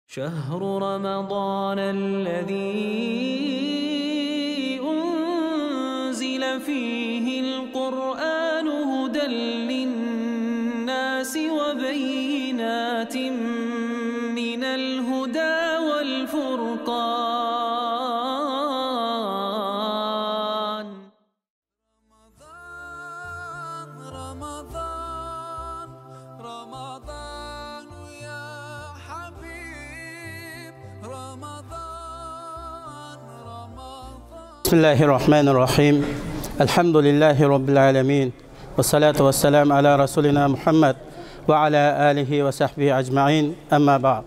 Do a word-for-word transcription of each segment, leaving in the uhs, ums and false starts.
شهر رمضان الذي أنزل فيه القرآن هدى للناس وبينات من الهدى والفرقان. رمضان، رمضان، رمضان يا حبيب، رمضان، رمضان. بسم الله الرحمن الرحيم. الحمد لله رب العالمين. والصلاة والسلام على رسولنا محمد وعلى آله وصحبه أجمعين. أما بعد.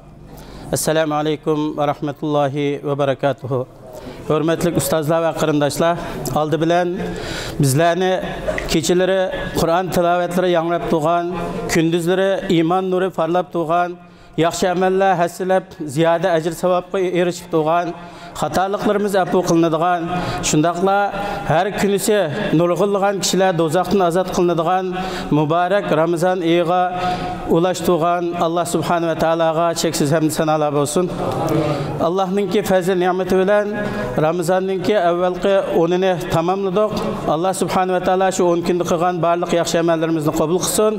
السلام عليكم ورحمة الله وبركاته. ھۆرمەتلىك ئۇستازلار ۋە قېرىنداشلار، ئالدى بىلەن بىزلەرنى كېچىلىرى قۇرئان تىلاۋەتلىرى ياڭراپ تۇرغان، كۈندۈزلىرى ئىمان نۇرى پارلاپ تۇرغان، ياخشى ئەمەللەر ھەسسىلەپ، زىيادە ئەجىر-ساۋابقا ئېرىشىپ تۇرغان، خاتالىقلىرىمىز ئەپۇ قىلىنىدىغان، شۇنداقلا ھەر كۈنىسى نۇرغۇنلىغان كىشىلەر دوزاختىن ئازاد قىلىنىدىغان مۇبارەك رامىزان ئېيىغا ئۇلاشتۇرغان ئاللا سۇبھانە ۋە تائالاغا چەكسىز ھەمدۇ سانالار بولسۇن. ئاللانىڭكى پەزلى نېمىتى بىلەن رامىزاننىڭكى ئەۋۋەلقى ئونىنى تاماملىدۇق. ئاللا سۇبھانە ۋە تائالا شۇ ئون كۈندە قىلغان بارلىق ياخشى ئەمەللىرىمىزنى قوبۇل قىلسۇن.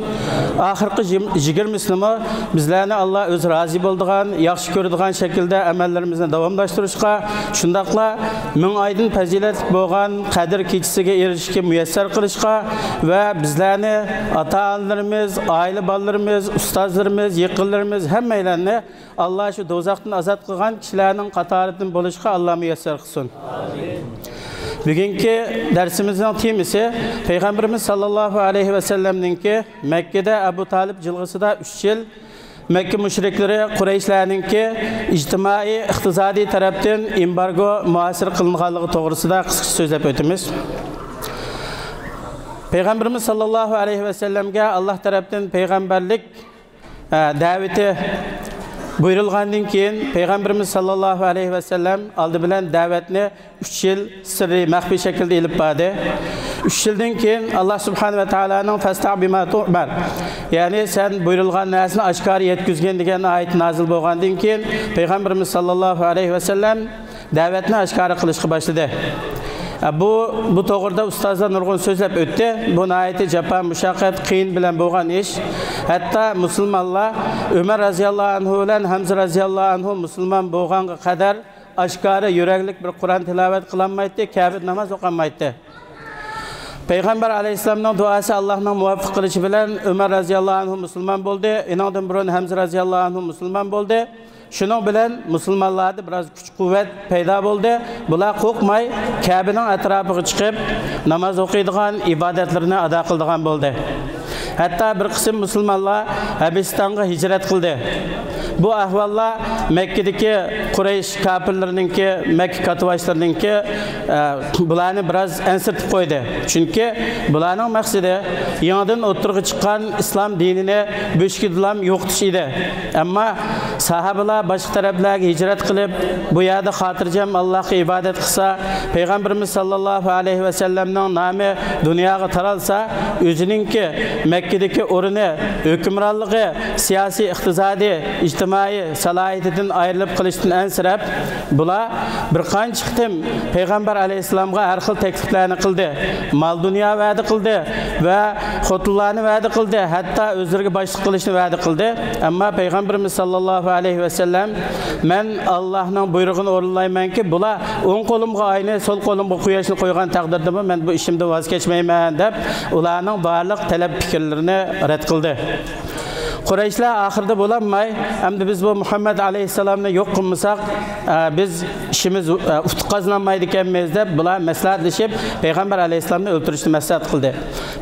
ئاخىرقى يىم-، يىگىرمىسىنىمۇ بىزلەرنى ئاللا ئۆزى رازى بولىدىغان، ياخشى كۆرىدىغان شەكىلدە ئەمەللىرىمىزنى داۋاملاشتۇرۇشقا، شۇنداقلا مىڭ ئايدىن پەزىلەتلىك بولغان قەدىر كېچىسىگە ئېرىشىشكە مۇيەسسەر قىلىشقا ۋە بىزلەرنى، ئاتا-ئانىلىرىمىز، ئائىلە بالىلىرىمىز، ئۇستازلىرىمىز، يېقىنلىرىمىز، ھەممەيلەننى ئاللا شۇ دوزاختىن ئازاد قىلغان كىشىلەرنىڭ قاتارىدىن بولۇشقا ئاللا مۇيەسسەر قىلسۇن. بۈگۈنكى دەرسىمىزنىڭ تېمىسى پەيغەمبىرىمىز ساللاللاھۇ ئەلەيھى ۋەسەللەمنىڭكى مەككىدە ئەبۇ تالىپ جىلغىسىدا ئۈچ يىل مەككە مۇشرىكلىرى، قۇرەيشلەرنىڭكى ئىجتىمائىي، ئىقتىسادىي تەرەپتىن ئېمبارگو، مۇھاسىرە قىلىنغانلىقى توغرىسىدا قىسقىچە سۆزلەپ ئۆتىمىز. پەيغەمبىرىمىز ساللاللاھۇ ئەلەيھى ۋەسەللەمگە ئاللا تەرەپتىن پەيغەمبەرلىك، ئە، دەۋىتى بۇيرۇلغاندىن كېيىن، پەيغەمبىرىمىز ساللاللاھۇ ئەلەيھى ۋەسەللەم ئالدى بىلەن دەۋەتنى ئۈچ يىل سىررىي، مەخپىي شەكىلدە ئېلىپ باردى. ئۈچ يىلدىن كېيىن ئاللا سۇبھانە ۋە تائالانىڭ «فەستەق بىما تۇئمەر»، يەنى «سەن بۇيرۇلغان نەرسىنى ئاشكارا يەتكۈزگىن» دېگەن ئايىتى نازىل بولغاندىن كېيىن، پەيغەمبىرىمىز ساللاللاھۇ ئەلەيھى ۋەسەللەم دەۋەتنى ئاشكارا قىلىشقا باشلىدى. بۇ، بۇ توغرىدا ئۇستازلار نۇرغۇن سۆزلەپ ئۆتتى. بۇ ناھايىتى جاپا، مۇشەققەت، قىيىن بىلەن بولغان ئىش. ھەتتا مۇسۇلمانلار ئۆمەر رازىياللاھۇ ئەنھۇ بىلەن ھەمزە رازىياللاھۇ ئەنھۇ مۇسۇلمان بولغانغا قەدەر ئاشكارا يۈرەكلىك بىر قۇرئان تىلاۋەت قىلالمايتتى، كەبىدە ناماز ئوقۇالمايتتى. پەيغەمبەر ئەلەيھىسسالامنىڭ دۇئاسى ئاللانىڭ مۇۋەپپەق قىلىشى بىلەن ئۆمەر رازىياللاھۇ ئەنھۇ مۇسۇلمان بولدى. ئۇنىڭدىن بۇرۇن ھەمزە رازىياللاھۇ ئەنھۇ مۇسۇلمان بولدى. شۇنىڭ بىلەن مۇسۇلمانلاردا بىراز كۈچ-قۇۋۋەت پەيدا بولدى. بۇلار قورقماي كەبىنىڭ ئەتراپىغا چىقىپ ناماز ئوقۇيدىغان، ئىبادەتلىرىنى ئادا قىلىدىغان بولدى. ھەتتا بىر قىسىم مۇسۇلمانلار ھەبىستانغا ھىجرەت قىلدى. بۇ ئەھۋاللار مەككىدىكى قۇرەيش كاپىرلىرىنىڭكى، مەككە كاتتىباشلىرىنىڭكى، ئە، بۇلارنى بىراز ئەنسىرىتىپ قويدى. چۈنكى بۇلارنىڭ مەقسىتى يېڭىدىن ئوتتۇرىغا چىققان ئىسلام دىنىنى بۆشۈكىدىلا يوقىتىش ئىدى. ئەمما ساھابىلار باشقا تەرەپلەرگە ھىجرەت قىلىپ، بۇ يەردە خاتىرجەم ئاللاھقا ئىبادەت قىلسا، پەيغەمبىرىمىز ساللاللاھۇ ئەلەيھى ۋەسەللەمنىڭ نامى دۇنياغا تارالسا، ئۆزىنىڭكى مەككىدىكى ئورنى، ھۆكۈمرانلىقى، سىياسىي، ئىقتىسادىي، ئىجتىمائىي سالاھىيىتىدىن ئايرىلىپ قېلىشتىن ئەنسىرەپ، بۇلار بىر قانچە قېتىم پەيغەمبەر ئەلەيھىسسالامغا ھەر خىل تەكلىپلەرنى قىلدى. مال-دۇنيا ۋەدە قىلدى ۋە خوتۇنلارنى ۋەدە قىلدى، ھەتتا ئۆزلىرىگە باشلىق قىلىشنى ۋەدە قىلدى. ئەمما پەيغەمبىرىمىز ساللاللاھۇ ئەلەيھى ۋەسەللەم، «مەن ئاللاھنىڭ بۇيرۇغىنى ئورۇنلايمەنكى، بۇلار ئوڭ قولۇمغا ئاينى، سول قولۇمغا قۇياشنى قويغان تەقدىردىمۇ مەن بۇ ئىشىمدىن ۋاز كەچمەيمەن» دەپ، ئۇلارنىڭ بارلىق تەلەپ پىكىرلىرىنى رەت قىلدى. قۇرەيشلەر ئاخىرىدا بولالماي، «ئەمدى بىز بۇ مۇھەممەد ئەلەيھىسسالامنى يوق قىلمىساق، ئە، بىز ئىشىمىز، ئە، ئۇتۇق قازىنالمايدىكەنمىز» دەپ، بۇلار مەسلىھەتلىشىپ پەيغەمبەر ئەلەيھىسسالامنى ئۆلتۈرۈشنى مەسلىھەت قىلدى.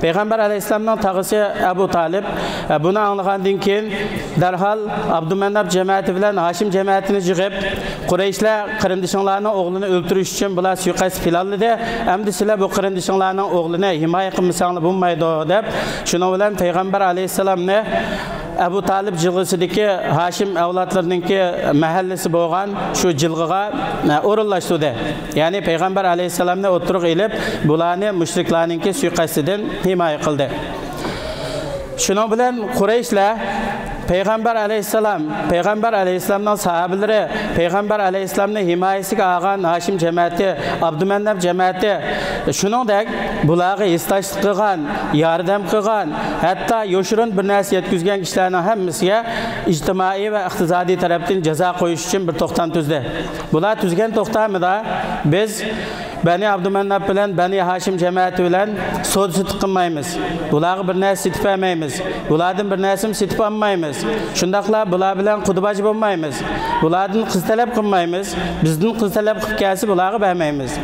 پەيغەمبەر ئەلەيھىسسالامنىڭ تاغىسى ئەبۇ تالىپ، ئە، بۇنى ئاڭلىغاندىن كېيىن دەرھال ئابدۇمەناپ جەمەتى بىلەن ھاشىم جەمەتىنى يىغىپ، «قۇرەيشلەر قېرىندىشىڭلارنىڭ ئوغلىنى ئۆلتۈرۈش ئۈچۈن بۇلار سۇيىقەست پىلانلىدى. ئەمدى سىلەر بۇ قېرىندىشىڭلارنىڭ ئوغلىنى ھىمايە قىلمىساڭلار بولمايدۇ» دەپ، شۇنىڭ بىلەن پەيغەمبەر ئەلەيھىسسالامنى ئەبۇ تالىپ جىلغىسىدىكى ھاشىم ئەۋلادلىرىنىڭكى مەھەللىسى بولغان شۇ جىلغىغا، ئە، ئورۇنلاشتۇردى. يەنى پەيغەمبەر ئەلەيھىسسالامنى ئوتتۇرىغا ئېلىپ، بۇلارنى مۇشرىكلارنىڭكى سۇيىقەستىدىن ھىمايە قىلدى. شۇنىڭ بىلەن قۇرەيشلەر پەيغەمبەر ئەلەيھىسسالام، پەيغەمبەر ئەلەيھىسسالامنىڭ ساھابىلىرى، پەيغەمبەر ئەلەيھىسسالامنى ھىمايىسىگە ئالغان ھاشىم جەمەتى، ئابدۇمەنناپ جەمەتى، شۇنىڭدەك بۇلارغا ھېسداشلىق قىلغان، ياردەم قىلغان، ھەتتا يوشۇرۇن بىر نەرسە يەتكۈزگەن كىشىلەرنىڭ ھەممىسىگە ئىجتىمائىي ۋە ئىقتىسادىي تەرەپتىن جازا قويۇش ئۈچۈن بىر توختام تۈزدى. بۇلار تۈزگەن توختامىدا بىز بەنى ئابدۇمەنناپ بىلەن بەنى ھاشىم جەمەتى بىلەن سودا سېتىق قىلمايمىز. بۇلارغا بىر نەرسە سېتىپ بەرمەيمىز. بۇلاردىن بىر نەرسىمۇ سېتىپ ئالمايمىز. شۇنداقلا بۇلار بىلەن قۇدا باجا بولمايمىز. بۇلاردىن قىز تەلەپ قىلمايمىز. بىزدىن قىز تەلەپ قىلىپ كەلسە، بۇلارغا بەرمەيمىز.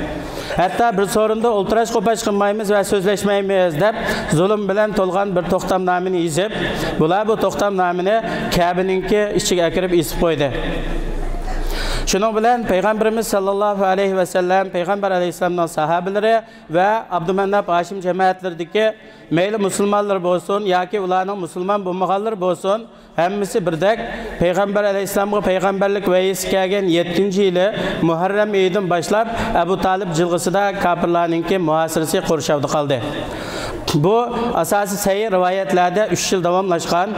ھەتتا بىر سورۇندا ئولتۇراش قوپاش قىلمايمىز ۋە سۆزلەشمەيمىز دەپ، زۇلۇم بىلەن تولغان بىر توختامنامىنى يېزىپ، بۇلار بۇ توختامنامىنى كەبىنىڭكى ئىچىگە ئەكىرىپ ئېسىپ قويدى. شۇنىڭ بىلەن پەيغەمبىرىمىز ساللاللاھۇ ئەلەيھى ۋەسەللەم، پەيغەمبەر ئەلەيھىسسالامنىڭ ساھابىلىرى ۋە ئابدۇمەنناپ ھاشىم جەمەتلىرىدىكى مەيلى مۇسۇلمانلار بولسۇن ياكى ئۇلارنىڭ مۇسۇلمان بولمىغانلىرى بولسۇن، ھەممىسى بىردەك پەيغەمبەر ئەلەيھىسسالامغا پەيغەمبەرلىك ۋەھىيسى كەلگەن يەتتىنچى يىلى مۇھەررەم ئېيىدىن باشلاپ ئەبۇ تالىپ جىلغىسىدا كاپىرلارنىڭكى مۇھاسىرىسى قورشاۋدا قالدى. بۇ ئاساسىي سەھىھ رىۋايەتلەردە ئۈچ يىل داۋاملاشقان.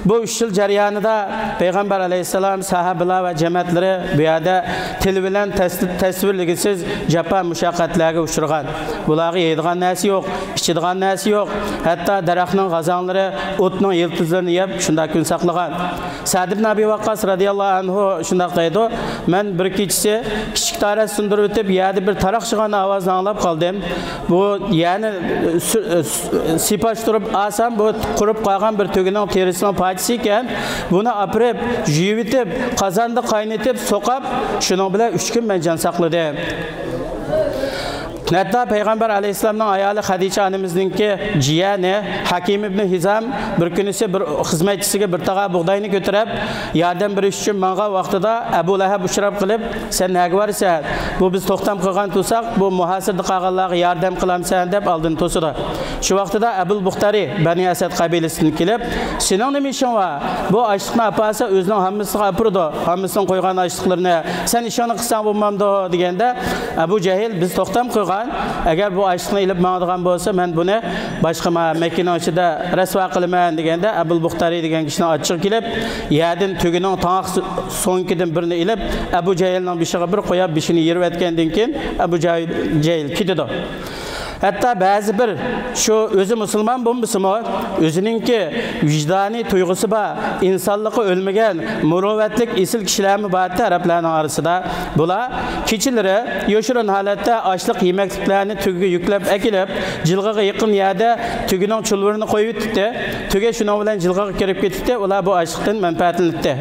بۇ ئۈچ يىل جەريانىدا پەيغەمبەر ئەلەيھىسسالام، ساھابىلار ۋە جەمەتلىرى بۇ يەردە تىل بىلەن تەس-، تەسۋىرلىگۈسىز جاپا مۇشەققەتلەرگە ئۇچرىغان. بۇلارغا يەيدىغان نەرسە يوق، ئىچىدىغان نەرسە يوق. ھەتتا دەرەخنىڭ غازاڭلىرى ئوتنىڭ يىلتىزلىرىنى يەپ، شۇنداق كۈن ساقلىغان. سەئد ئىبن ئەبى ۋەققاس رەزىياللاھۇ ئەنھۇ شۇنداق دەيدۇ، مەن بىر كېچىسى كىچىك تارەس سۇندۇرۇپ ئۆتۈپ، يەردە بىر تاراق چىغان ئاۋازنى ئاڭلاپ قالدىم. بۇ يەرنى سۈ-، سۇ-، سىپاشتۇرۇپ ئالسام، بۇ قۇرۇپ قالغان بىر تۆگىنىڭ تېرىسىنىڭ پارچىسى ئىكەن. بۇنى ئاپىرىپ، يۇيۇۋېتىپ، قازاندا قاينىتىپ، سوقاپ، شۇنىڭ بىلەن ئۈچ كۈن مەن جان ساقلىدىم. ھەتتا پەيغەمبەر ئەلەيھىسسالامنىڭ ئايالى خەدىچە ئانىمىزنىڭكى جىيەنى ھەكىم ئىبنى ھىزام بىر كۈنىسى بىر خىزمەتچىسىگە بىر تاغا بۇغداينى كۆتۈرۈپ، ياردەم بېرىش ئۈچۈن ماڭغان ۋاقتىدا، ئەبۇ لەھەب ئۇچراپ قېلىپ، سەن نەگە بارىسەن؟ بۇ بىز توختام قىلغان تۇرساق، بۇ مۇھاسىرىدە قالغانلارغا ياردەم قىلامسەن دەپ ئالدىن توسىدۇ. شۇ ۋاقتىدا ئەبۇل بۇختارى بەنى ئەسەد قەبىلىسىدىن كېلىپ، سېنىڭ نېمە ئىشىڭ بار؟ بۇ ئاشلىقنى ئاپارسا، ئۆزىنىڭ ھاممىسىغا ئاپىرىدۇ. ھاممىسىنىڭ قويغان ئاشلىقلىرىنى. سەن ئىشىڭنى قىلساڭ بولمامدۇ؟ دېگەندە، ئەبۇ جەھىل، بىز توختام قىلغان، ئەگەر بۇ ئاشلىقنى ئېلىپ ماڭىدىغان بولسا، مەن بۇنى باشقا ما-، مەككىنىڭ ئىچىدە رەسۋا قىلىمەن، دېگەندە، ئەبۇل بۇختارى دېگەن كىشىنىڭ ئاچچىقى كېلىپ، يەردىن تۆگىنىڭ تاڭاق سۆڭىكىدىن بىرنى ئېلىپ، ئەبۇ جەھىلنىڭ بېشىغا بىر قويۇپ، بېشىنى يېرىۋەتكەندىن كېيىن، ئەبۇ جەھىل، جەھىل كېتىدۇ. ھەتتا بەزى بىر شۇ ئۆزى مۇسۇلمان بولمىسىمۇ، ئۆزىنىڭكى ۋىجدانىي تۇيغۇسى بار، ئىنسانلىقى ئۆلمىگەن، مۇرۇۋۋەتلىك ئېسىل كىشىلەرمۇ بار ئەتتى ئەرەبلەرنىڭ ئارىسىدا. بۇلار كېچىلىرى يوشۇرۇن ھالەتتە ئاشلىق يېمەكلىكلەرنى تۆگىگە يۈكلەپ ئەكېلىپ، جىلغىغا يېقىن يەردە تۆگىنىڭ چۇلۋۇرىنى قويۇۋېتىتتى. تۆگە شۇنىڭ بىلەن جىلغىغا كىرىپ كېتىتتى، ئۇلار بۇ ئاشلىقتىن مەنپەئەتلىنەتتى.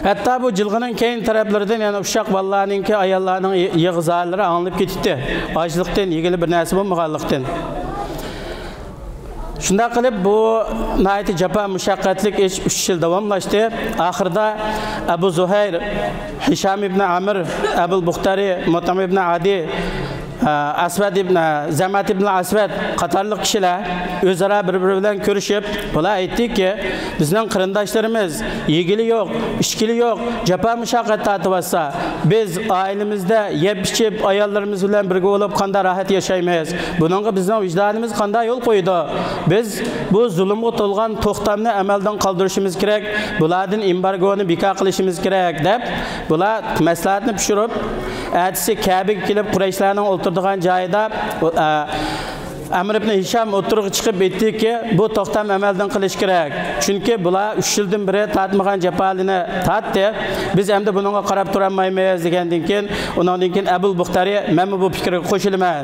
ھەتتا بۇ جىلغىنىڭ كەينى تەرەپلىرىدىن يەنە ئۇششاق بالىلارنىڭكى، ئاياللارنىڭ يىغا-زارلىرى ئاڭلىنىپ كېتىتتى. ئاچلىقتىن يېگىلى بىر نەرسە بولمىغانلىقتىن. شۇنداق قىلىپ، بۇ ناھايىتى جاپا مۇشەققەتلىك ئىش ئۈچ يىل داۋاملاشتى. ئاخىرىدا ئەبۇ زۇھەير، ھىشام ئىبنى ئامىر، ئەبۇل بۇختارى، مۇتئىم ئىبنى ئادى، ئەسۋەد ئىبن، زەمئەت ئىبن ئەسۋەد قاتارلىق كىشىلەر ئۆزئارا بىر-بىرى بىلەن كۆرۈشۈپ، بۇلار ئېيتتىكى، بىزنىڭ قېرىنداشلىرىمىز يېگىلى يوق، ئىچكىلى يوق، جاپا مۇشەققەت تارتىۋاتسا، بىز ئائىلىمىزدە يەپ-ئىچىپ، ئاياللىرىمىز بىلەن بىرگە بولۇپ قانداق راھەت ياشايمىز؟ بۇنىڭغا بىزنىڭ ۋىجدانىمىز قانداق يول قويىدۇ؟ بىز بۇ زۇلۇمغا تولغان توختامنى ئەمەلدىن قالدۇرۇشىمىز كېرەك، بۇلاردىن ئېمبارگونى بىكار قىلىشىمىز كېرەك، دەپ، بۇلار مەسلىھەتنى پىشۇرۇپ، ئەتىسى كەبىگە كېلىپ، قۇرەيشلەرنىڭ ئولتۇرىدىغان جايىدا، ئە، ئەمر ئىبن ھىشام ئوتتۇرىغا چىقىپ ئېيتتىكى، بۇ توختام ئەمەلدىن قېلىش كېرەك. چۈنكى بۇلار ئۈچ يىلدىن بېرى تارتمىغان جاپالىرىنى تارتتى. بىز ئەمدى بۇنىڭغا قاراپ تۇرالمايمىز، دېگەندىن كېيىن، ئۇنىڭدىن كېيىن ئەبۇل بۇختارى، مەنمۇ بۇ پىكىرگە قوشۇلىمەن.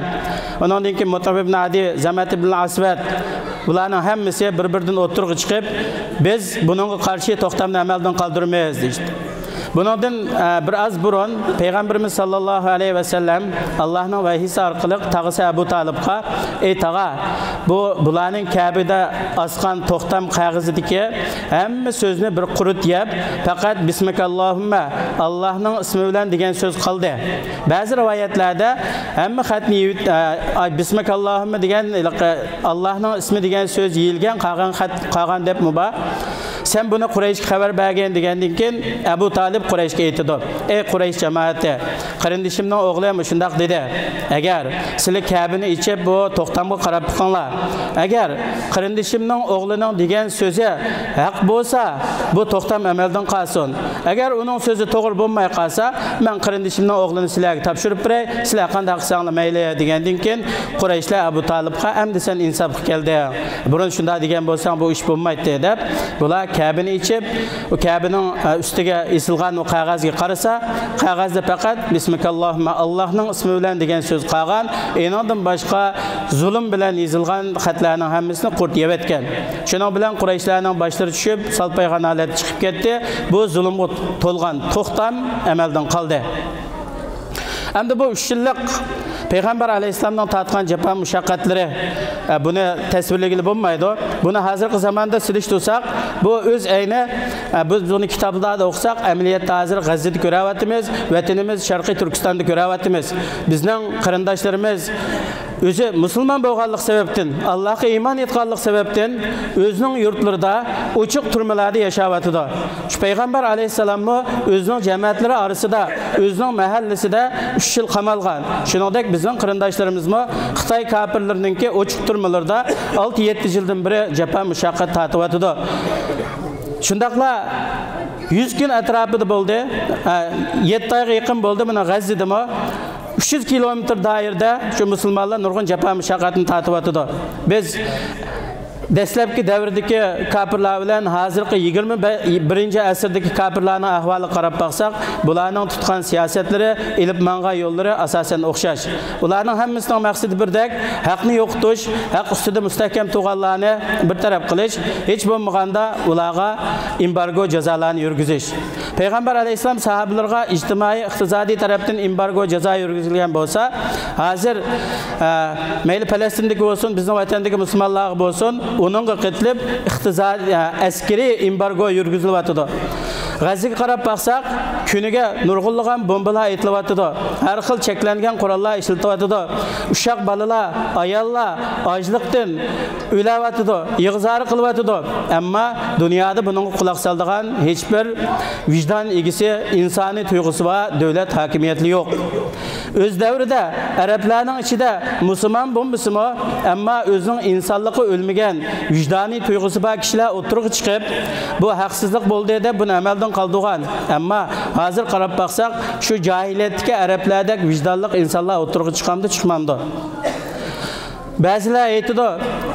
ئۇنىڭدىن كېيىن مۇتئىم ئىبن ئادى، زەمئەت ئىبن ئەسۋەد، بۇلارنىڭ ھەممىسى بىر-بىرىدىن ئوتتۇرىغا چىقىپ، بىز بۇنىڭغا قارشى توختامنى ئەمەلدىن قالدۇرىمىز، دېيىشتى. بۇنىڭدىن، ئە، بىر ئاز بۇرۇن پەيغەمبىرىمىز ساللاللاھۇ ئەلەيھى ۋەسەللەم ئاللاھنىڭ ۋەھىيسى ئارقىلىق تاغىسى ئەبۇ تالىپقا، ئەي تاغا، بۇ بۇلارنىڭ كەبىدە ئاسقان توختام قەغىزىدىكى ھەممە سۆزنى بىر قۇرۇت يەپ، پەقەت بىسمىكاللاھۇممە، ئاللاھنىڭ ئىسمى بىلەن دېگەن سۆز قالدى. بەزى رىۋايەتلەردە ھەممە خەتنى يېۋىت-، ئە، ئاي، بىسمىكاللاھۇممە دېگەن، ھېلىقى ئاللاھنىڭ ئىسمى دېگەن سۆز يېيىلگەن، قالغان خەت، قالغان دەپمۇ بار. سەن بۇنى قۇرەيشكە خەۋەر بەرگىن دېگەندىن كېيىن، ئەبۇ تالىپ قۇرەيشكە ئېيتىدۇ، ئەي قۇرەيش جامائىتى، قېرىندىشىمنىڭ ئوغلى مۇشۇنداق دېدى، ئەگەر سىلى كەبىنى ئېچىپ بۇ توختامغا قاراپ بېقىڭلار، ئەگەر قېرىندىشىمنىڭ ئوغلىنىڭ دېگەن سۆزى ھەق بولسا، بۇ توختام ئەمەلدىن قالسۇن، ئەگەر ئۇنىڭ سۆزى توغرا بولماي قالسا، مەن قېرىندىشىمنىڭ ئوغلىنى سىلەرگە تاپشۇرۇپ بېرەي، سىلەر قانداق قىلساڭلار مەيلى دېگەندىن كېيىن، قۇرەيشلەر ئەبۇ تالىپقا، ئەمدى سەن ئىنساپقا كەلدىڭ، بۇرۇن شۇنداق دېگەن بولساڭ بۇ ئىش بولمايتتى دەپ، بۇلار كەبىنى ئېچىپ، ئۇ كەبىنىڭ ئە، ئۈستىگە ئېسىلغان ئۇ قەغەزگە قارىسا، قەغەزدە پەقەت بىسمىكاللاھۇمما، ئاللاھنىڭ ئىسمى بىلەن دېگەن سۆز قالغان، ئېنىڭدىن باشقا زۇلۇم بىلەن يېزىلغان خەتلەرنىڭ ھەممىسىنى قۇرت يەۋەتكەن. شۇنىڭ بىلەن قۇرەيشلەرنىڭ باشلىرى چۈشۈپ، سالپايغان ھالەتتە چىقىپ كەتتى. بۇ زۇلۇمغا تولغان توختام ئەمەلدىن قالدى. ئەمدى بۇ ئۈچ يىللىق پەيغەمبەر ئەلەيھىسسالامنىڭ تارتقان جاپا مۇشەققەتلىرى، ئە، بۇنى تەسۋىرلىگىلى بولمايدۇ. بۇنى ھازىرقى زاماندا سېلىشتۇرساق، بۇ ئۆز ئەينى، ئە، بىز بۇنى كىتابلاردا ئوقۇساق، ئەمەلىيەتتە ھازىر غەززىدە كۆرۈۋاتىمىز، ۋەتىنىمىز شەرقىي تۈركىستاندا كۆرۈۋاتىمىز. بىزنىڭ قېرىنداشلىرىمىز ئۆزى مۇسۇلمان بولغانلىق سەۋەبتىن، ئاللاھقا ئىمان ئېيتقانلىق سەۋەبتىن ئۆزىنىڭ يۇرتلىرىدا ئوچۇق تۈرمىلەردە ياشاۋاتىدۇ. شۇ پەيغەمبەر ئەلەيھىسسالاممۇ ئۆزىنىڭ جەمەتلىرى ئارىسىدا، ئۆزىنىڭ مەھەللىسىدە ئۈچ يىل قامالغان. شۇنىڭدەك بىزنىڭ قېرىنداشلىرىمىزمۇ خىتاي كاپىرلىرىنىڭكى ئوچۇق تۈرمىلىرىدا ئالتە يەتتە يىلدىن بېرى جاپا مۇشەققەت تارتىۋاتىدۇ. شۇنداقلا يۈز كۈن ئەتراپىدا بولدى، ئە، يەتتە ئايغا يېقىن بولدى، مانا غەززىدىمۇ ئۈچ يۈز كىلومېتىر دائىرىدە شۇ مۇسۇلمانلار نۇرغۇن جاپا مۇشەققەتنى تارتىۋاتىدۇ. بىز دەسلەپكى دەۋردىكى كاپىرلار بىلەن ھازىرقى يىگىرمە بىرىنچى ئەسىردىكى كاپىرلارنىڭ ئەھۋالىغا قاراپ باقساق، بۇلارنىڭ تۇتقان سىياسەتلىرى، ئېلىپ ماڭغان يوللىرى ئاساسەن ئوخشاش. ئۇلارنىڭ ھەممىسىنىڭ مەقسىتى بىردەك، ھەقنى يوقىتىش، ھەق ئۈستىدە مۇستەھكەم تۇرغانلارنى بىر تەرەپ قىلىش، ھېچ بولمىغاندا ئۇلارغا ئېمبارگو جازالارنى يۈرگۈزۈش. پەيغەمبەر ئەلەيھىسسالام ساھابىلىرىغا ئىجتىمائىي، ئىقتىسادىي تەرەپتىن ئېمبارگو جازا يۈرگۈزۈلگەن بولسا، ھازىر، ئە، مەيلى پەلەستىندىكى بولسۇن، بىزنىڭ ۋەتەندىكى مۇسۇلمانلارغا بولسۇن، ئۇنىڭغا قېتىلىپ ئىقتىساد-، ئە، ئەسكىرىي ئېمبارگو يۈرگۈزۈلۈۋاتىدۇ. غەززىگە قاراپ باقساق، كۈنىگە نۇرغۇنلىغان بومبىلار ئېتىلىۋاتىدۇ. ھەر خىل چەكلەنگەن قوراللار ئىشلىتىۋاتىدۇ. ئۇششاق بالىلار، ئاياللار ئاچلىقتىن ئۆلۈۋاتىدۇ، يىغا-زار قىلىۋاتىدۇ. ئەمما دۇنيادا بۇنىڭغا قۇلاق سالىدىغان ھېچبىر ۋىجدان ئىگىسى، ئىنسانىي تۇيغۇسى بار دۆلەت، ھاكىمىيەتلا يوق. ئۆز دەۋرىدە ئەرەبلەرنىڭ ئىچىدە مۇسۇلمان بولمىسىمۇ، ئەمما ئۆزىنىڭ ئىنسانلىقى ئۆلمىگەن، ۋىجدانىي تۇيغۇسى بار كىشىلەر ئوتتۇرىغا چىقىپ، بۇ ھەقسىزلىق بولدى دەپ بۇنى ئەمەلدىن قالدۇرغان. ئەمما ھازىر قاراپ باقساق، شۇ جاھىلىيەتتىكى ئەرەبلەردەك ۋىجدانلىق ئىنسانلار ئوتتۇرىغا چىقامدۇ، چىقمامدۇ؟ بەزىلەر ئېيتىدۇ،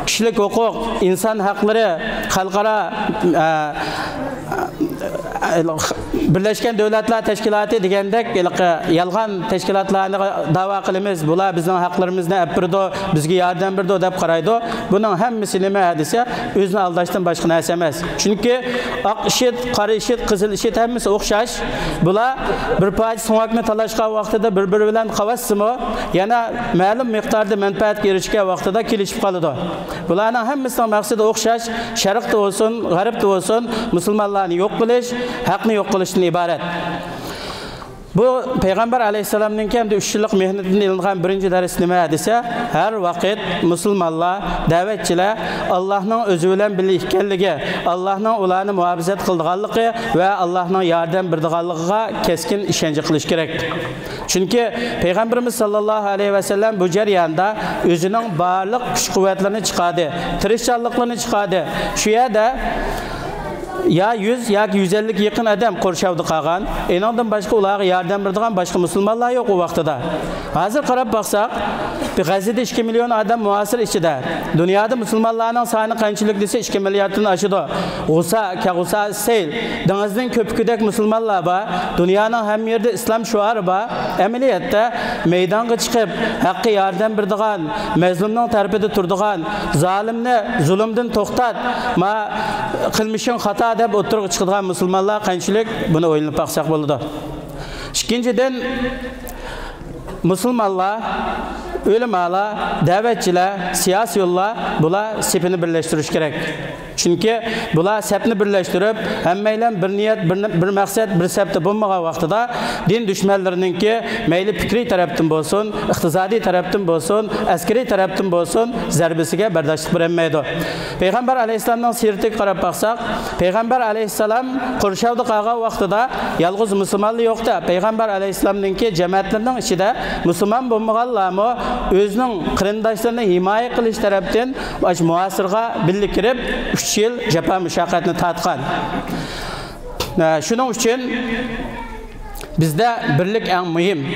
كىشىلىك ھوقۇق، ئىنسان ھەقلىرى، خەلقئارا، ئە، ئە، بىرلەشكەن دۆلەتلەر تەشكىلاتى دېگەندەك ھېلىقى يالغان تەشكىلاتلارنى داۋا قىلىمىز، بۇلار بىزنىڭ ھەقلىرىمىزنى ئەپ بېرىدۇ، بىزگە ياردەم بېرىدۇ دەپ قارايدۇ. بۇنىڭ ھەممىسى نېمە دېسە، ئۆزىنى ئالداشتىن باشقا نەرسە ئەمەس. چۈنكى ئاق ئىشىت، قارا ئىشىت، قىزىل ئىشىت ھەممىسى ئوخشاش. بۇلار بىر پارچە سۆڭەكنى تالاشقان ۋاقتىدا بىر-بىرى بىلەن قاۋاشسىمۇ، يەنە مەلۇم مىقداردا مەنپەئەتكە ئېرىشكەن ۋاقتىدا كېلىشىپ قالىدۇ. بۇلارنىڭ ھەممىسىنىڭ مەقسىتى ئوخشاش، شەرقتە بولسۇن، غەربتە بولسۇن، مۇسۇلمانلارنى يوق قىلىش، ھەقنى يوق قىلىشتىن ئىبارەت. بۇ پەيغەمبەر ئەلەيھىسسالامنىڭكى ئەمدى ئۈچ يىللىق مېھنىتىدىن ئېلىنغان بىرىنچى دەرس نېمە دېسە، ھەر ۋاقىت مۇسۇلمانلار، دەۋەتچىلەر ئاللاھنىڭ ئۆزى بىلەن بىللە ئىكەنلىكى، ئاللاھنىڭ ئۇلارنى مۇھاپىزەت قىلىدىغانلىقى ۋە ئاللاھنىڭ ياردەم بېرىدىغانلىقىغا كەسكىن ئىشەنچ قىلىش كېرەك. چۈنكى پەيغەمبىرىمىز ساللاللاھۇ ئەلەيھى ۋەسەللەم بۇ جەرياندا ئۆزىنىڭ بارلىق كۈچ-قۇۋۋەتلىرىنى چىقاردى، تىرىشچانلىقلىرىنى چىقاردى. شۇ يەردە يا يۈز ياكى يۈز ئەللىككە يېقىن ئادەم قورشاۋدا قالغان. ئېنىڭدىن باشقا ئۇلارغا ياردەم بېرىدىغان باشقا مۇسۇلمانلار يوق ئۇ ۋاقتىدا. ھازىر قاراپ باقساق، غەززىدە ئىككى مىليون ئادەم مۇھاسىر ئىچىدە. دۇنيادا مۇسۇلمانلارنىڭ سانى قانچىلىك دېسە، ئىككى مىلياردتىن ئاشىدۇ. غۇسا، كەغۇسا سەيل، دېڭىزنىڭ كۆپۈكىدەك مۇسۇلمانلار بار. دۇنيانىڭ ھەممە يېرىدە ئىسلام شوئارى بار. ئەمەلىيەتتە مەيدانغا چىقىپ، ھەققە ياردەم بېرىدىغان، مەزلۇمنىڭ تەرىپىدە تۇرىدىغان، زالىمنى زۇلۇمدىن توختات، ما قىلمىشىڭ خاتا دەپ ئوتتۇرىغا چىقىدىغان مۇسۇلمانلار قانچىلىك، بۇنى ئويلىنىپ باقساق بولىدۇ. ئىككىنچىدىن، مۇسۇلمانلار ئۆلىمالار، دەۋەتچىلەر، سىياسىيونلار، بۇلار سېپىنى بىرلەشتۈرۈش كېرەك. چۈنكى بۇلار سەپنى بىرلەشتۈرۈپ، ھەممەيلەن بىر نىيەت، بىر، بىر مەقسەت، بىر سەپتە بولمىغان ۋاقتىدا، دىن دۈشمەنلىرىنىڭكى مەيلى پىكرىي تەرەپتىن بولسۇن، ئىقتىسادىي تەرەپتىن بولسۇن، ئەسكىرىي تەرەپتىن بولسۇن، زەربىسىگە بەرداشلىق بېرەلمەيدۇ. پەيغەمبەر ئەلەيھىسسالامنىڭ سىيرىتىگە قاراپ باقساق، پەيغەمبەر ئەلەيھىسسالام قورشاۋدا قالغان ۋاقتىدا يالغۇز مۇسۇلمانلا يوقتى. پەيغەمبەر ئەلەيھىسسالامنىڭكى جەمەتلىرىنىڭ ئىچىدە مۇسۇلمان بولمىغانلارمۇ ئۆزىنىڭ قېرىنداشلىرىنى ھىمايە قىلىش تەرەپتىن ئاشۇ مۇھاسىرىغا بىللە كىرىپ، ئۈچ يىل جاپا مۇشەققەتنى تارتقان. ئە، شۇنىڭ ئۈچۈن بىزدە بىرلىك ئەڭ مۇھىم.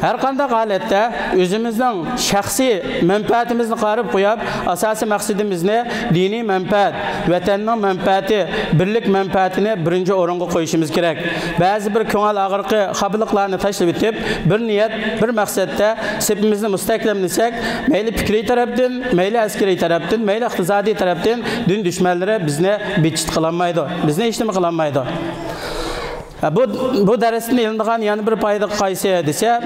ھەر قانداق ھالەتتە ئۆزىمىزنىڭ شەخسىي مەنپەئەتىمىزنى قايرىپ قويۇپ، ئاساسىي مەقسىتىمىزنى دىنىي مەنپەئەت، ۋەتەننىڭ مەنپەئەتى، بىرلىك مەنپەئەتىنى بىرىنچى ئورۇنغا قويۇشىمىز كېرەك. بەزى بىر كۆڭۈل ئاغرىقى، خاپىلىقلارنى تاشلىۋېتىپ، بىر نىيەت، بىر مەقسەتتە سېپىمىزنى مۇستەھكەملىسەك، مەيلى پىكرىي تەرەپتىن، مەيلى ئەسكىرىي تەرەپتىن، مەيلى ئىقتىسادىي تەرەپتىن دىن دۈشمەنلىرى بىزنى بىتچىت قىلالمايدۇ، بىزنى ھېچنېمە قىلالمايدۇ. بۇ، بۇ دەرستىن ئېلىنىدىغان يەنە بىر پايدا قايسى دېسە،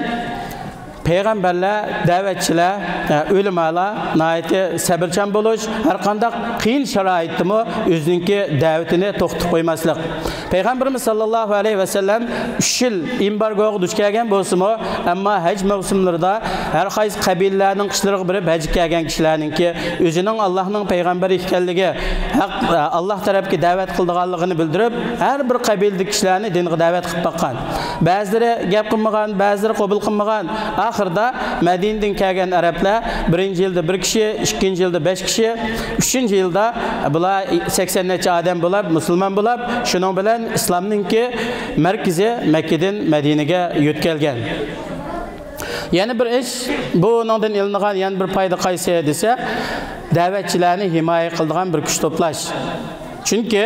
پەيغەمبەرلەر، دەۋەتچىلەر، ئۆلىمالار ناھايىتى سەۋرچان بولۇش، ھەر قانداق قىيىن شارائىتتىمۇ ئۆزىنىڭكى دەۋىتىنى توختىتىپ قويماسلىق. پەيغەمبىرىمىز ساللاللاھۇ ئەلەيھى ۋەسەللەم ئۈچ يىل ئېمبارگوغا دۇچ كەلگەن بولسىمۇ، ئەمما ھەج مەۋسۇملىرىدا ھەر قايسى قەبىلىلەرنىڭ قىشلىرىغا بېرىپ ھەجگە كەلگەن كىشىلەرنىڭكى ئۆزىنىڭ ئاللاھنىڭ پەيغەمبىرى ئىكەنلىكى، ھەق، ئاللاھ تەرەپكە دەۋەت قىلىدىغانلىقىنى بىلدۈرۈپ، ھەر بىر قەبىلىدىكى كىشىلەرنى دىنغا دەۋەت قىلىپ باققان. بەزىلىرى گەپ قىلمىغان، بەزىلىرى قوبۇل قىلمىغان. ئاخىرىدا مەدىنىدىن كەلگەن ئەرەبلەر بىرىنچى يىلدا بىر كىشى، ئىككىنچى يىلدا بەش كىشى، ئۈچىنچى يىلدا بۇلار سەكسەن نەچچە ئادەم بولۇپ، مۇسۇلمان بولۇپ، شۇنىڭ بىلەن ئىسلامنىڭكى مەركىزى مەككىدىن مەدىنىگە يۆتكەلگەن. يەنە بىر ئىش، بۇنىڭدىن ئېلىنغان يەنە بىر پايدا قايسى دېسە، دەۋەتچىلەرنى ھىمايە قىلىدىغان بىر كۈچ توپلاش. چۈنكى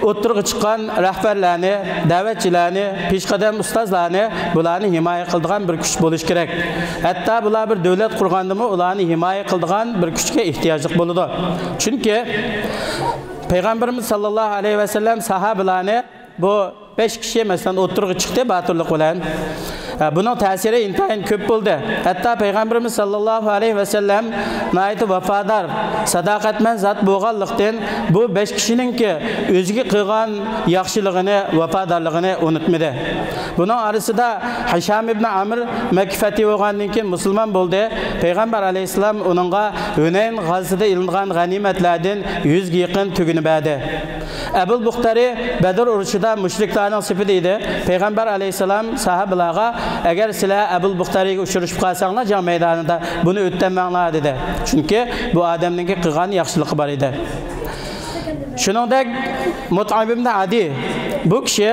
ئوتتۇرىغا چىققان رەھبەرلەرنى، دەۋەتچىلەرنى، پېشقەدەم ئۇستازلارنى، بۇلارنى ھىمايە قىلىدىغان بىر كۈچ بولۇش كېرەك. ھەتتا بۇلار بىر دۆلەت قۇرغاندىمۇ ئۇلارنى ھىمايە قىلىدىغان بىر كۈچكە ئېھتىياجلىق بولىدۇ. چۈنكى پەيغەمبىرىمىز ساللاللاھۇ ئەلەيھى ۋەسەللەم ساھابىلارنى بۇ بەش كىشى، مەسىلەن، ئوتتۇرىغا چىقتى باتۇرلۇق بىلەن. ھە، بۇنىڭ تەسىرى ئىنتايىن كۆپ بولدى. ھەتتا پەيغەمبىرىمىز ساللاللاھۇ ئەلەيھى ۋەسەللەم ناھايىتى ۋاپادار، ساداقەتمەن زات بولغانلىقتىن، بۇ بەش كىشىنىڭكى ئۆزىگە قىلغان ياخشىلىقىنى، ۋاپادارلىقىنى ئۇنتۇمىدى. بۇنىڭ ئارىسىدا ھىشام ئىبنى ئامىر مەككە فەتھى بولغاندىن كېيىن مۇسۇلمان بولدى. پەيغەمبەر ئەلەيھىسسالام ئۇنىڭغا ھۈنەين غازىسىدا ئېلىنغان غەنىيمەتلەردىن يۈزگە يېقىن تۆگىنى بەردى. ئەبۇل بۇختەرى بەدر ئۇرۇشىدا مۇشرىكلارنىڭ سېپىدە ئىدى. پەيغەمبەر ئەلەيھىسسالام ساھابىلارغا، ئەگەر سىلەر ئەبۇل بۇختەرىگە ئۇچرىشىپ قالساڭلار جەڭ مەيدانىدا، بۇنى ئۆتتەنمەڭلار، دېدى. چۈنكى بۇ ئادەمنىڭكى قىلغان ياخشىلىقى بار ئىدى. شۇنىڭدەك مۇتئىم ئىبنى ئەدى، بۇ كىشى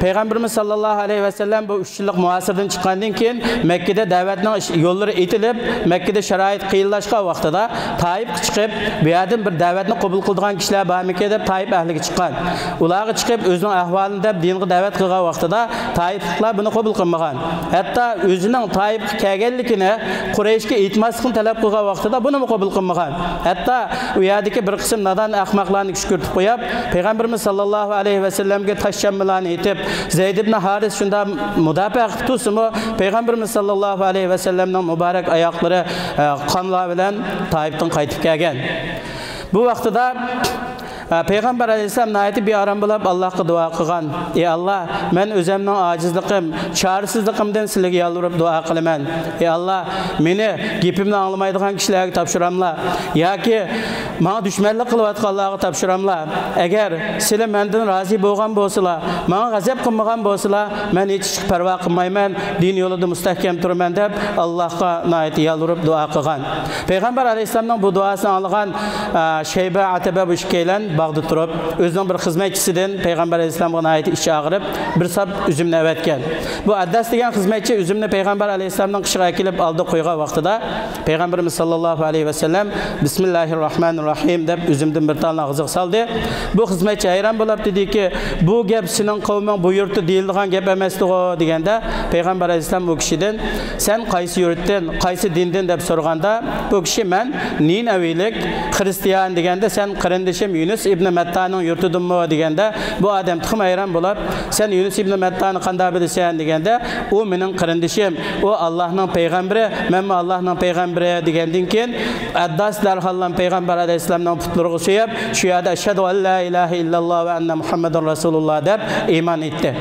پەيغەمبىرىمىز ساللاللاھۇ ئەلەيھى ۋەسەللەم بۇ ئۈچ يىللىق مۇھاسىرىدىن چىققاندىن كېيىن مەككىدە دەۋەتنىڭ ئىش-، يوللىرى ئېتىلىپ، مەككىدە شارائىت قىيىنلاشقان ۋاقتىدا تائىپقا چىقىپ، بۇ يەردىن بىر دەۋەتنى قوبۇل قىلىدىغان كىشىلەر بارمىكىن دەپ تائىپ ئەھلىگە چىققان. ئۇلارغا چىقىپ ئۆزىنىڭ ئەھۋالىنى دەپ دىنغا دەۋەت قىلغان ۋاقتىدا تائىپلىقلار بۇنى قوبۇل قىلمىغان. ھەتتا ئۆزىنىڭ تائىپقا كەلگەنلىكىنى قۇرەيشكە ئېيتماسلىقنى تەلەپ قىلغان ۋاقتىدا بۇنىمۇ قوبۇل قىلمىغان. ھەتتا ئۇ يەردىكى بىر قىسىم نادان ئەخمەقلارنى كۈشكۈرتۈپ قويۇپ، پەيغەمبىرىمىز ساللاللاھۇ ئەلەيھى ۋەسەللەمگە تاش چاممىلارنى ئېتىپ، زەيد ئىبنى ھارىس شۇنداق مۇداپىئە قىلىپ تۇرسىمۇ، پەيغەمبىرىمىز ساللاللاھۇ ئەلەيھى ۋەسەللەمنىڭ مۇبارەك ئاياغلىرى، ئە، قانلار بىلەن تائىپتىن قايتىپ كەلگەن. بۇ ۋاقتىدا، ئە، پەيغەمبەر ئەلەيھىسسالام ناھايىتى بىئارام بولۇپ، ئاللاھقا دۇئا قىلغان: «ئى ئاللاھ، مەن ئۆزەمنىڭ ئاجىزلىقىم، چارىسىزلىقىمدىن سىلىگە يالۋۇرۇپ دۇئا قىلىمەن. ئى ئاللاھ، مېنى گېپىمنى ئاڭلىمايدىغان كىشىلەرگە تاپشۇراملا ياكى ماڭا دۈشمەنلىك قىلىۋاتقانلارغا تاپشۇراملا؟ ئەگەر سىلە مەندىن رازى بولغان بولسىلا، ماڭا غەزەپ قىلمىغان بولسىلا، مەن ھېچ ئىشقا پەرۋا قىلمايمەن، دىن يولىدا مۇستەھكەم تۇرىمەن» دەپ، ئاللاھقا ناھايىتى يالۋۇرۇپ دۇئا قىلغان. پەيغەمبەر ئەلەيھىسسالامنىڭ بۇ دۇئاسىنى ئاڭلىغان، ئە، شەيبە، ئەتبە بۇ ئىككىيلەن باغدا تۇرۇپ، ئۆزىنىڭ بىر خىزمەتچىسىدىن پەيغەمبەر ئەلەيھىسسالامغا ناھايىتى ئىچى ئاغرىپ، بىر ساپ ئۈزۈمنى ئەۋەتكەن. بۇ ئەدداس دېگەن خىزمەتچى ئۈزۈمنى پەيغەمبەر ئەلەيھىسسالامنىڭ قېشىغا ئەكېلىپ ئالدىغا قويغان ۋاقتىدا، پەيغەمبىرىمىز ساللاللاھۇ ئەلەيھى ۋەسەللەم، «بىسمىللاھىر راھمانىر راھىم» دەپ، ئۈزۈمدىن بىر تالنى ئاغزىغا سالدى. بۇ خىزمەتچى ھەيران بولاپ دېدىكى، «بۇ گەپ سېنىڭ قەۋمىڭ بۇ يۇرتتا دېيىلىدىغان گەپ ئەمەستىغۇ؟» دېگەندە، پەيغەمبەر ئەلەيھىسسالام ئۇ كىشىدىن، «سەن قايسى يۇرتتىن، قايسى دىندىن؟» دەپ سورىغاندا، بۇ كىشى، «مەن نىنەۋىلىك خىرىستىيان» دېگەندە، «سەن قېرىندىشىم يۇنۇس ئىبنى مەتتانىڭ يۇرتىدىنمۇ دېگەندە، بۇ ئادەم تېخىمۇ ھەيران بولۇپ، سەن يۇنۇس ئىبنى مەتتانى قانداق بىلىسەن دېگەندە، ئۇ مېنىڭ قېرىندىشىم، ئۇ ئاللاھنىڭ پەيغەمبىرى، مەنمۇ ئاللاھنىڭ پەيغەمبىرى دېگەندىن كېيىن، ئەدداس دەرھاللا پەيغەمبەر ئەلەيھىسسالامنىڭ پۇتلىرىغا سۆيۈپ، شۇ يەردە ئەشھەدۇ ئەن لا ئىلاھە ئىللاللا ۋە ئەننە مۇھەممەدۇر رەسۇلۇللا دەپ ئىمان ئېيتتى.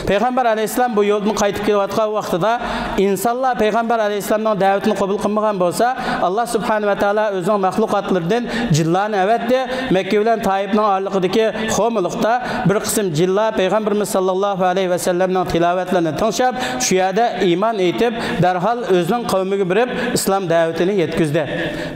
پەيغەمبەر ئەلەيھىسسالام بۇ يولدىن قايتىپ كېلىۋاتقان ۋاقتىدا، ئىنسانلار پەيغەمبەر ئەلەيھىسسالامنىڭ دەۋىتىنى قوبۇل قىلمىغان بولسا، ئاللا سۇبھانەھۇ ۋە تائالا ئۆزىنىڭ مەخلۇقاتلىرىدىن جىنلارنى ئەۋەتتى، مەككە بىلەن تائىپنىڭ ئارىلىقىدىكى خورمىلىقتا بىر قىسىم جىنلار پەيغەمبىرىمىز ساللاللاھۇ ئەلەيھى ۋەسەللەمنىڭ تىلاۋەتلىرىنى تىڭشاپ، شۇ يەردە ئىمان ئېيتىپ، دەرھال ئۆزىنىڭ قەۋمىگە بېرىپ، ئىسلام دەۋىتىنى يەتكۈزدى.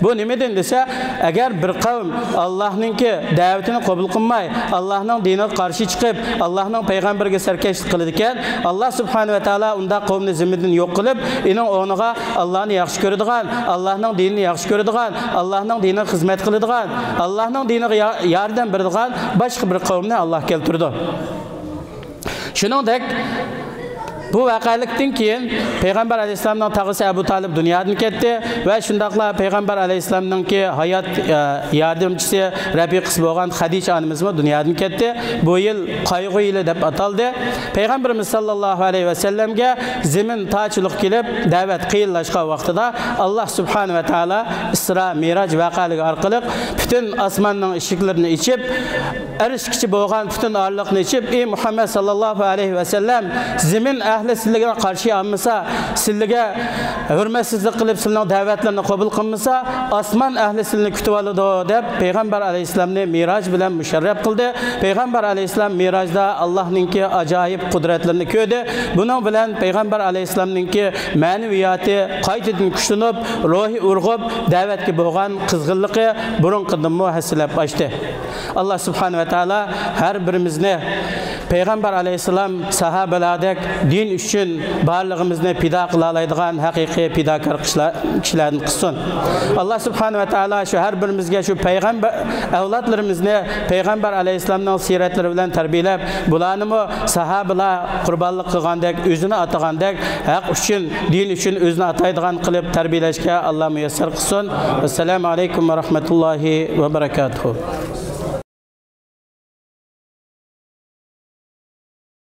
بۇ نېمىدىن دېسە، ئەگەر بىر قەۋم ئاللاھنىڭكى دەۋىتىنى قوبۇل قىلماي، ئاللاھنىڭ دىنىغا قارشى چىقىپ، ئاللاھنىڭ پەيغەمبىرىگە سەركەشلىك قىلىدىكەن، ئاللا سۇبھانەھۇ ۋە تائالا ئۇنداق قەۋمنى زىممىدىن يوق قىلىپ، ئېنىڭ ئورنىغا ئاللانى ياخشى كۆرىدىغان، ئاللاھنىڭ دىنىنى ياخشى كۆرىدىغان، ئاللاھنىڭ دىنىغا خىزمەت قىلىدىغان، ئاللاھنىڭ دىنىغا يا-، ياردەم بېرىدىغان باشقا بىر قەۋمنى ئاللا كەلتۈرىدۇ. شۇنىڭدەك، بۇ ۋەقەلىكتىن كېيىن پەيغەمبەر ئەلەيھىسسالامنىڭ تاغىسى ئەبۇ تالىپ دۇنيادىن كەتتى ۋە شۇنداقلا پەيغەمبەر ئەلەيھىسسالامنىڭكى ھايات، ئە، ياردەمچىسى، رەپىقىسى بولغان خەدىچە ئانىمىزمۇ دۇنيادىن كەتتى. بۇ يىل قايغۇ يىلى دەپ ئاتالدى. پەيغەمبىرىمىز ساللاللاھۇ ئەلەيھى ۋەسەللەمگە زېمىن تاچىلىق كېلىپ، دەۋەت قىيىنلاشقان ۋاقتىدا، ئاللا سۇبھانەھۇ ۋە تائالا ئىسرا مىراج ۋەقەلىكى ئارقىلىق پۈتۈن ئاسماننىڭ ئىشىكلىرىنى ئېچىپ، ئەرشكىچە بولغان پۈتۈن ئارىلىقنى ئېچىپ، ئى مۇھەممەد ساللاللاھۇ ئەلەيھى ۋەسەللەم، زېمىن ئەھلى سىلىگە قارشى ئالمىسا، سىلىگە ھۆرمەتسىزلىك قىلىپ، سىلىنىڭ دەۋەتلىرىنى قوبۇل قىلمىسا، ئاسمان ئەھلى سىلىنى كۈتۈۋالىدۇ، دەپ پەيغەمبەر ئەلەيھىسسالامنى مىراج بىلەن مۇشەررەپ قىلدى. پەيغەمبەر ئەلەيھىسسالام مىراجدا ئاللاھنىڭكى ئاجايىپ قۇدرەتلىرىنى كۆردى. بۇنىڭ بىلەن پەيغەمبەر ئەلەيھىسسالامنىڭكى مەنىۋىياتى قايتىدىن كۈچلىنىپ، روھى ئۇرغۇپ، دەۋەتكە بولغان قىزغىنلىقى بۇرۇنقىدىنمۇ ھەسسىلەپ ئاشتى. ئاللا سۇبھانەھۇ ۋە تائالا ھەر بىرىمىزنى پەيغەمبەر ئەلەيھىسسالام، ساھابىلاردەك دىن ئۈچۈن بارلىقىمىزنى پىدا قىلالايدىغان ھەقىقىي پىداكار كىشىلەر، كىشىلەردىن قىلسۇن. ئاللا سۇبھانەھۇ ۋە تائالا شۇ ھەر بىرىمىزگە شۇ پەيغەمبەر ئەۋلادلىرىمىزنى پەيغەمبەر ئەلەيھىسسالامنىڭ سىرەتلىرى بىلەن تەربىيەلەپ، بۇلارنىمۇ ساھابىلار قۇربانلىق قىلغاندەك، ئۆزىنى ئاتىغاندەك، ھەق ئۈچۈن، دىن ئۈچۈن ئۆزىنى ئاتايدىغان قىلىپ تەربىيەلەشكە ئاللا مۇيەسسەر قىلسۇن. ۋەسسالامۇ ئەلەيكۇم ۋە رەھمەتۇللاھى ۋە بەرەكاتۇھۇ.